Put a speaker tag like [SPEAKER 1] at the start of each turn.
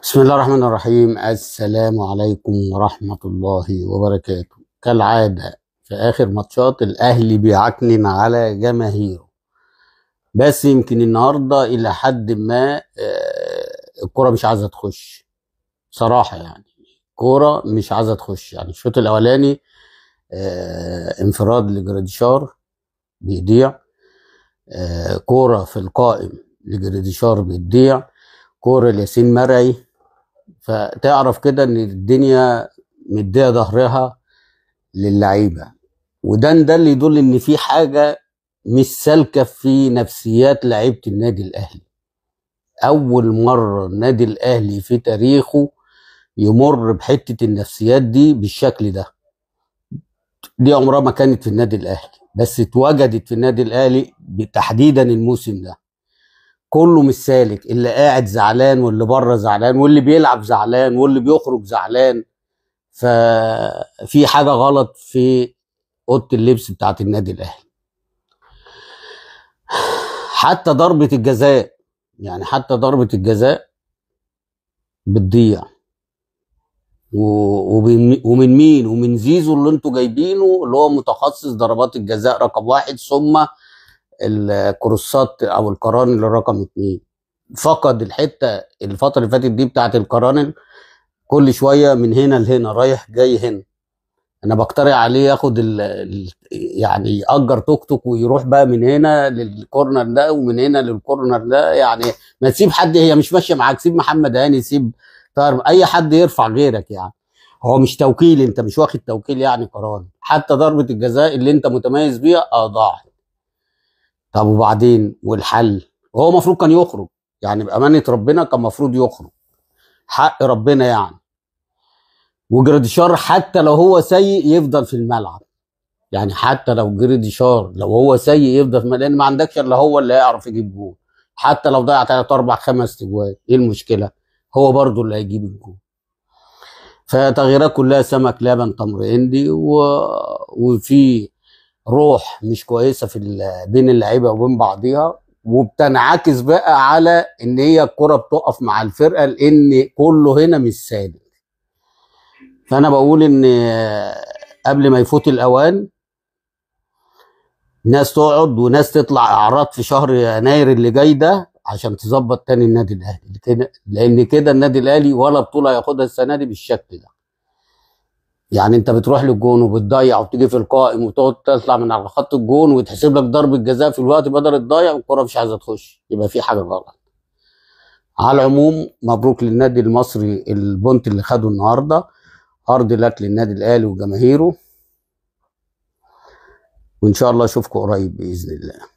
[SPEAKER 1] بسم الله الرحمن الرحيم. السلام عليكم ورحمة الله وبركاته. كالعادة في آخر ماتشات الأهلي بيعكنن على جماهيره، بس يمكن النهاردة إلى حد ما الكرة مش عايزة تخش صراحة، يعني الكرة مش عايزة تخش. يعني الشوط الأولاني انفراد لجراديشار بيضيع، كورة في القائم لجراديشار بتضيع، كورة لياسين مرعي. فتعرف كده ان الدنيا مديه ظهرها للعيبة، وده اللي يدل ان في حاجة مش سالكة في نفسيات لعيبة النادي الاهلي. اول مرة النادي الاهلي في تاريخه يمر بحته النفسيات دي بالشكل ده، دي عمرها ما كانت في النادي الاهلي، بس اتوجدت في النادي الاهلي تحديدا الموسم ده. كله مش سالك، اللي قاعد زعلان واللي بره زعلان واللي بيلعب زعلان واللي بيخرج زعلان. ففي حاجة غلط في اوضة اللبس بتاعت النادي الاهلي. حتى ضربه الجزاء، يعني حتى ضربه الجزاء بتضيع، ومن مين؟ ومن زيزو اللي انتوا جايبينه، اللي هو متخصص ضربات الجزاء رقم 1، ثم الكروسات او القران رقم 2. فقد الحتة الفترة اللي فاتت دي بتاعت القران، كل شوية من هنا لهنا رايح جاي هنا. انا بقترح عليه ياخد يعني يأجر توك توك ويروح بقى من هنا لل corner ده ومن هنا لل corner ده. يعني ما تسيب حد، هي مش ماشية معاك، سيب محمد هاني، سيب طاهر، اي حد يرفع غيرك. يعني هو مش توكيل، انت مش واخد توكيل يعني قرار. حتى ضربه الجزاء اللي انت متميز بيها ضاعت. طب وبعدين والحل؟ هو المفروض كان يخرج، يعني بأمانة ربنا كان المفروض يخرج، حق ربنا يعني. وجراديشار حتى لو هو سيء يفضل في الملعب، يعني حتى لو جراديشار لو هو سيء يفضل في الملعب، لأن ما عندكش إلا هو اللي هيعرف يجيب جول. حتى لو ضيع 3 4 5 تجوال، إيه المشكلة؟ هو برضه اللي هيجيب الجول. فتغييرات كلها سمك لبن تمر هندي، وفي روح مش كويسة في بين اللعيبة وبين بعضيها، وبتنعكس بقى على ان هي الكره بتقف مع الفرقة، لان كله هنا مش سالك. فانا بقول ان قبل ما يفوت الاوان ناس تقعد وناس تطلع اعراض في شهر يناير اللي جاي ده عشان تظبط تاني النادي الاهلي، لان كده النادي الاهلي ولا بطوله هياخدها السنة دي بالشكل ده. يعني انت بتروح للجون وبتضيع وبتيجي في القائم وتقعد تطلع من على خط الجون وتحسب لك ضربه جزاء في الوقت بدل الضايع والكره مش عايزه تخش، يبقى في حاجة غلط. على العموم مبروك للنادي المصري ال point اللي خده النهارده، hard luck للنادي الاهلي وجماهيره، وان شاء الله اشوفكم قريب باذن الله.